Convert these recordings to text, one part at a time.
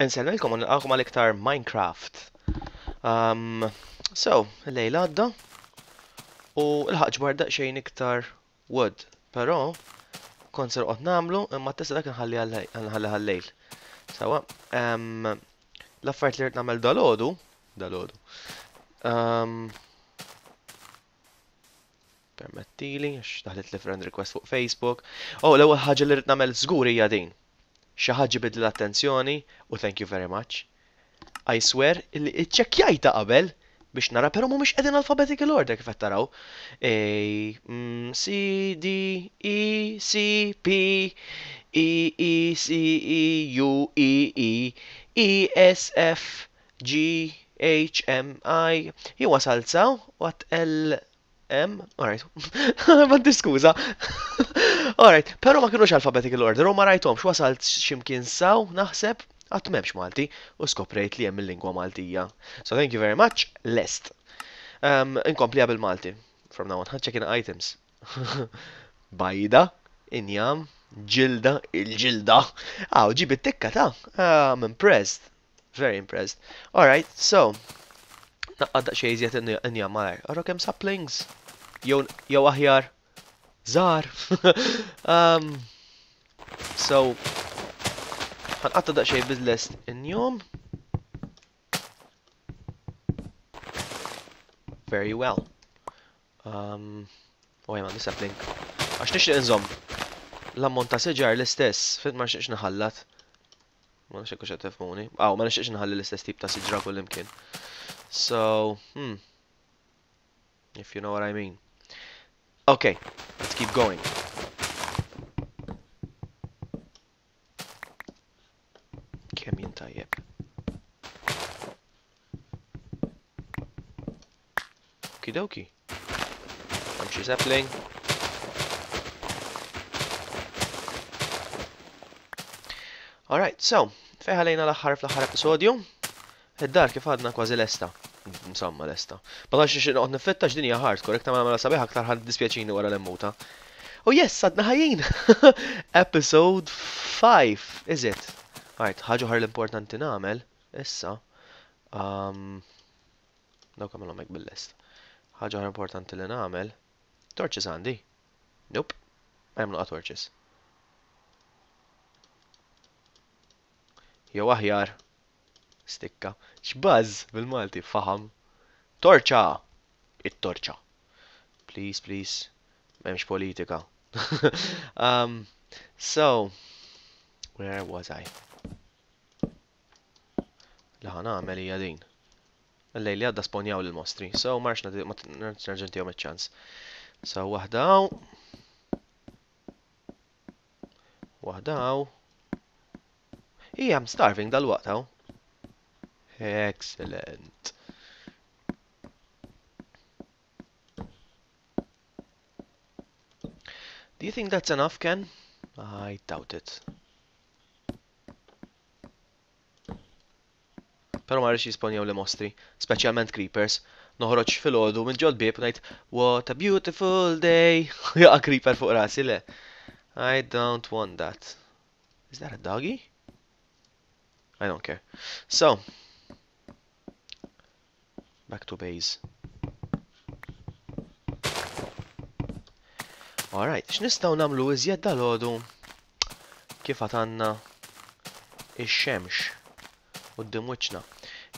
Insellmilkom u nilqakom għal iktar Minecraft. Um, so, lejl għadda u l-ħaq ġbar daqsxejn iktar wood, però kont ser qod nagħmlu imma tista' dak nħalli nħalli għal-lejl. Sawa, um, l-affarijiet li rrid nagħmel dalodu, dalodu. Um, Permettili, għax daħlet li friend request fuq Facebook. Oh, l-ewwel ħaġa li rrid nagħmel żgur hija din. Xi ħadd ġibidli l-attenzjoni u thank you very much. I swear illi iċċekkjajta qabel biex nara però mhumiex qegħdin alphabetical order kif qed taraw. A, mm, C, D, E, C, P, E, E, C, E, U, E, E, E, S, F, G, H, M, I. Jien wasalt saw u għat L, M, alright, ma skuża. Alright, pero ma kienux alphabetical order u ma rajthomx wasalt x'imkien saw naħseb għat m'hemmx Malti u skoprejt li hemm il-lingwa Maltija. So thank you very much, lest. Um, inkomplija bil-Malti from now on, ħa items. Bajda, injam, ġilda, il-ġilda. Aw, ġib it-tikka ta' I'm impressed. Very impressed. Alright, so, naqqad daqsxejn iżjed injam malajr. Ara kemm saplings. Jew jew aħjar. Żgħar. um, so, ħanqatta daqsxejn bil-lest injom. Very well. Um, u għajman, sapling. Għax nixtieq nżomm l-ammont ta' siġar l-istess, fit ma nixtieqx nħallat. Ma nafx hekk qed tifhmuni. Aw, ma nixtieqx nħalli l-istess tip ta' siġra kullimkien. So, hmm. If you know what I mean. Okay, let's keep going. Kemm jien tajjeb. Okidoki. Hemm xi sapling. Alright, so, fejn ħalejna l-aħħar fl-aħħar episodju? Id-dar kif għadna kważi lesta. Insomma, lesta. Ma tantx nixtieq noqgħod nifitta x'din hija hardcore, iktar ma nagħmilha sabiħ aktar ħadd dispjaċini wara l-immuta. Oh yes, għadna ħajjin! Episode 5, is it? Alright, ħaġa oħra l-importanti nagħmel issa. Um, Dawk għamilhom hekk bil-lest. Ħaġa oħra importanti li nagħmel. Torches għandi? Nope. Hemm noqa' torches. Jew aħjar stikka. X'baż bil-Malti faħam. Torċa! It-torċa. Please, please. M'hemmx politika. um, so, where was I? Li ħa nagħmel hija din. Il-lejl li għadda sponjaw lil mostri, so ma rridx nerġa' ntihom iċ-ċans. So waħda hawn. Waħda hawn. Ija, I'm starving dal-waqt hawn. Excellent. Do you think that's enough, Ken? I doubt it. Però ma rridx jisponjaw li mostri, speċjalment creepers. Noħroġ filgħodu minn ġol bieb ngħid what a beautiful day. Jaqa' creeper fuq rasi le. I don't want that. Is that a doggy? I don't care. So, back to base. Alright, x'nistgħu nagħmlu iżjed dal-għodu kif għatanna ix-xemx quddiem wiċċna.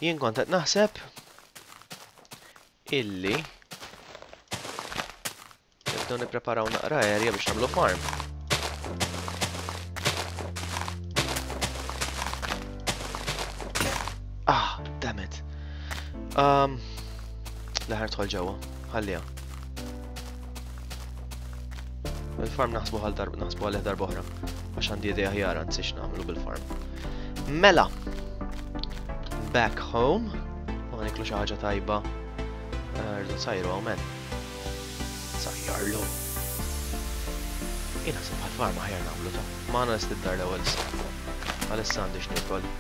Jien kont qed naħseb illi Nibdew nippreparaw naqra area biex nagħmlu farm. Ah, damn it. Um, L-ħar tħol ġewwa, ħalliha. Il-farm naħsbu għal darba, naħsbu għal darba oħra. Għax għandi idea ħjar anzi x'nagħmlu bil-farm. Mela. Back home. U niklu xi ħaġa tajba. Eh, rridu nsajru hawn Sajjarlu. Jien naħseb bħal farma ħjar nagħmlu ta' ma għana lest id-dar l-ewwel issa. Għalissa għandi x'nikol.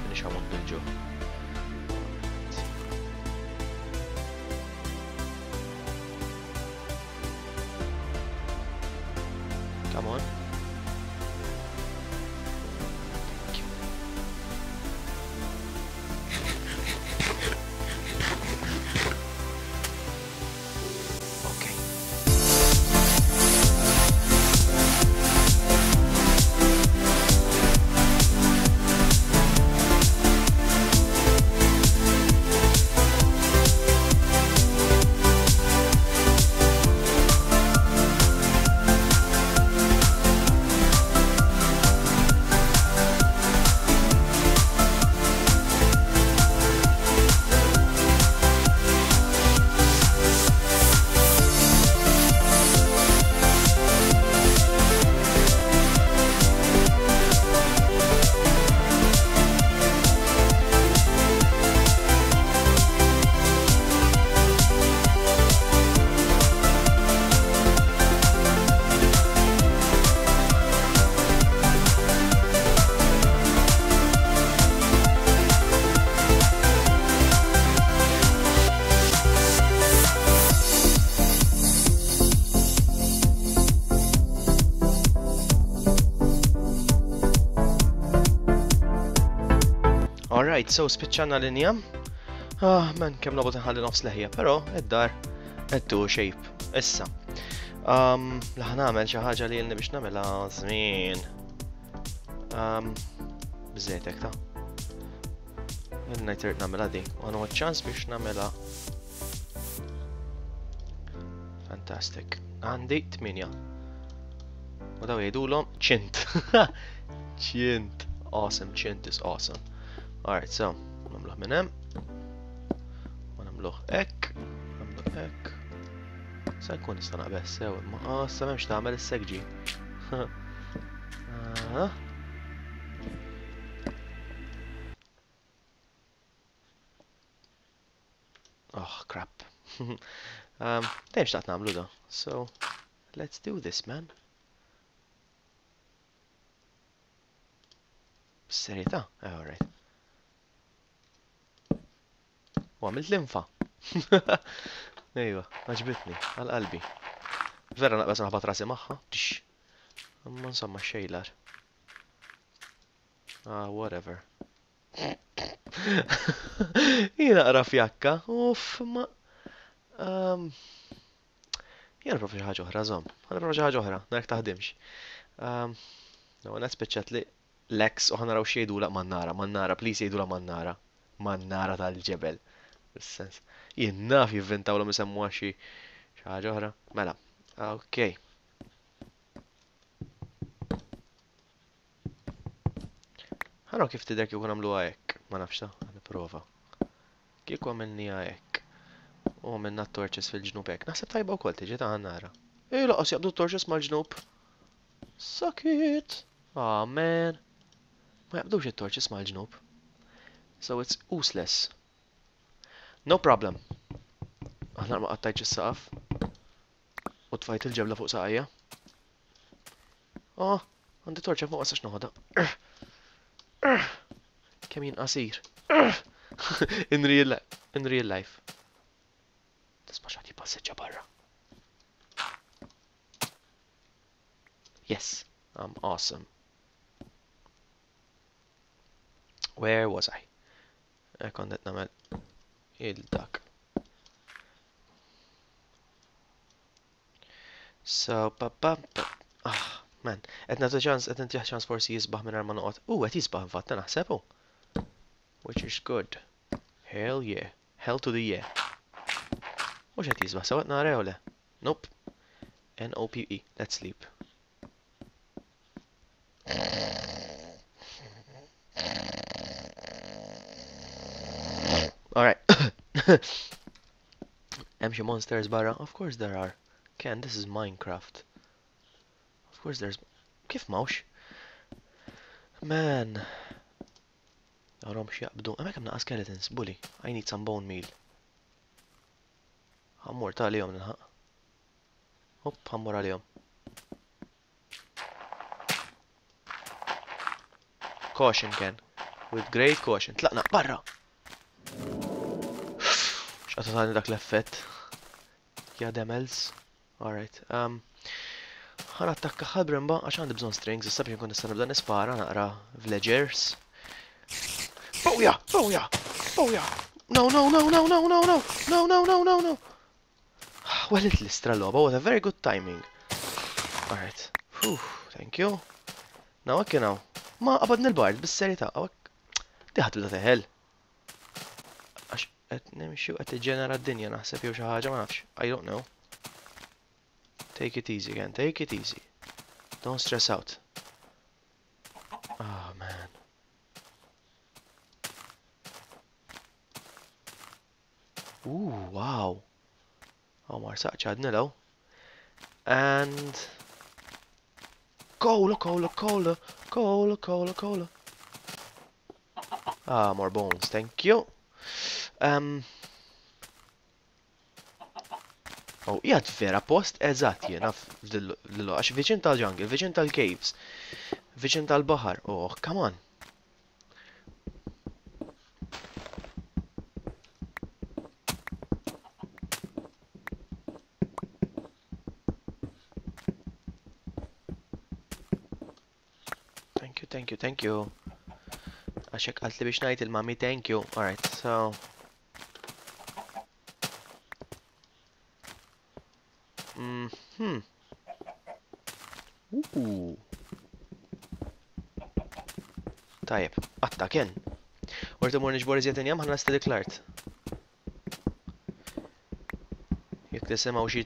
Minix ħamut bil-ġuħ. Come on. Thank you. Alright, so spiċċana linja. Ah, man, kemm nobgħod nħalli nofs leħja, però id-dar qed tuħu shape. Issa. Um, li ħanamel xi ħaġa li jilni biex nagħmilha żmien. Um, Bżejtek ta' Ngħid irid nagħmilha di. U għandu ċans biex nagħmilha. Fantastic. Għandi 8. U daw jgħidulhom ċint. ċint. Awesome, ċint is awesome. Alright, so, nagħmluh minn hemm. U nagħmluh hekk, nagħmluh hekk. Sa nkun nista' naqbeż sew, imma ah, sa m'hemmx tagħmel issek ġi. Ah. Oh, crap. um, dejjem xtaqt nagħmlu da. So, let's do this, man. Serjetà? Eh, all right. U għamilt l-infa. Ejwa, għaġbitni, għal qalbi. Vera naqbes naħbat rasi magħha. Imma insomma xejlar. Ah, whatever. Jien naqra fjakka, uff, ma. Um, jien nipprova xi ħaġa oħra, żomm. Ħa nipprova xi ħaġa oħra, narak taħdimx. Um, no, għana spiċċat li l-ex u ħanaraw x'jgħidula mannara, mannara, please jgħidula mannara. Mannara tal-ġebel. Bis-sens. Jien naf jivvintawlhom isemmuha xi ħaġa oħra. Mela, ok. Ħa naraw kif tidher kieku nagħmluha hekk. Ma nafx ta, ħa nipprova. Kieku għamilniha hekk. U għamilna t-torches fil-ġnub hekk. Naħseb tajba wkoll tiġi ta' nara. Ej, laqas jaqbdu t-torches mal-ġnub. Suck it! Ah, man. Ma jaqbdux it-torches mal-ġnub. So it's useless. No problem. Aħna ma qattajtx is-saqaf. U tfajt il-ġebla fuq saqajja. Oh, għandi torċa fuq ma nistax noħodha. Kemm jien qasir. In real, in real life. Tisma' xi ħadd jippassiġġa barra. Yes, I'm awesome. Where was I? Eh, kont qed nagħmel il-dak. So, pa pa pa. Ah, man. Qed nagħtu ċans, qed nitih ċans forsi jisbaħ mingħajr ma noqgħod. U qed jisbaħ infatt naħseb hu. Which is good. Hell yeah. Hell to the yeah. Mhux qed jisbaħ sewa nara jew le? Nope. N-O-P-E. Let's sleep. Alright. Hemm xi monsters barra? Of course there are. Ken, this is Minecraft. Of course there's... Kif mawx? Man. Għarom x'jaqbdu. Hemmhekk hemm naqa' skeletons, bully. I need some bone meal. Ħammur ta' għalihom nilħaq. Hop, ħammur għalihom. Caution, Ken. With great caution. Tlaqna, barra! X'qata tani dak l-effett. Ja demels. Alright. Um, ħan attakka ħal-brimba għax għandi bżonn strings, issa biex nkun nista' nibda nispara naqra villagers. Booyah! Booyah! Booyah! No, no, no, no, no, no, no! No, no, no, no, no! Welit l-istra logħba, what a very good timing. Alright. Whew, thank you. Now hekk now. Ma qabadni l-bard bis-serjetà, hawnhekk. Di ħadd tibda teħel. Għax qed nimxi u qed tiġġenera d-dinja naħseb jew xi ħaġa ma nafx. I don't know. Take it easy again, take it easy. Don't stress out. Oh man. Ooh, wow. Oh, mar saqċ għadni law. And... Cola, cola, cola, cola, cola, cola. Ah, more bones, thank you. Um, oh, jgħad vera post eżatt jiena f'dil għax viċin tal-jungle, viċin tal-caves, viċin tal-baħar. Oh, come on. Thank you, thank you, thank you. Għax hekk qaltli biex ngħid il-mami thank you. Alright, so. Mhm. Ooh. Tajjeb, għatta kien. Wart imur niġbor iżjed injam ħa nlesti dik l-art. Jekk tisimgħu xi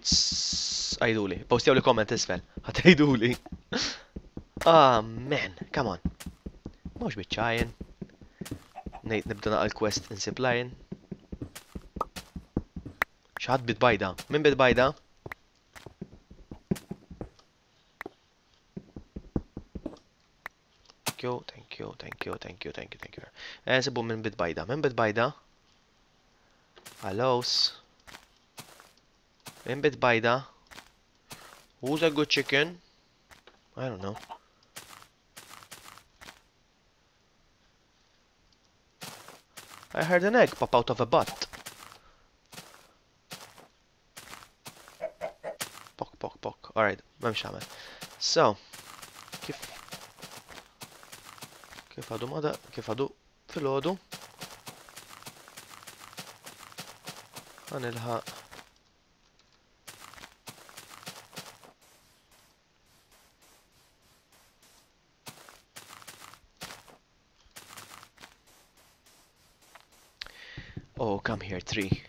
għiduli. Postjaw li comment isfel. Ħa tgħiduli. Ah, man, come on. Mhux biċċajn. Ngħid nibda naqal quest insib lion. Xi ħadd bit bajda. Min bit bajda? Thank you, thank you, thank you, thank you, thank you, thank you. Eh, sibu minn bit bajda. Minn bit bajda? Hellos. Minn bit bajda? Who's a good chicken? I don't know. I heard an egg pop out of a butt. Pok, pok, pok. Alright, m'hemmx għamel. So, kif kif għadu mada, kif għadu fil-ħodu. Għanilħaq. Oh, come here, tree.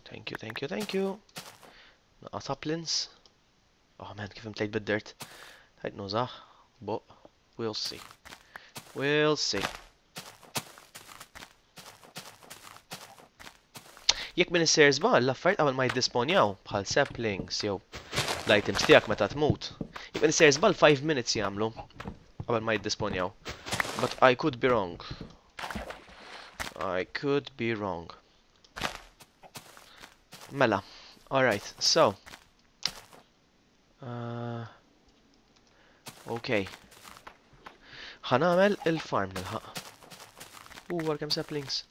Thank you, thank you, thank you. Naqa saplings. Oh man, kif imtlejt bid-dirt. Tajt nużah, but we'll see. We'll see. Jekk min isser żball, l-affarijiet qabel ma jiddisponjaw bħal saplings jew l-items tiegħek meta tmut. Jekk min isser żball 5 minutes jagħmlu qabel ma jiddisponjaw. But I could be wrong. I could be wrong. Mela, alright, so. Okay. Ħa nagħmel il-farm nilħaq. U għal kemm saplings.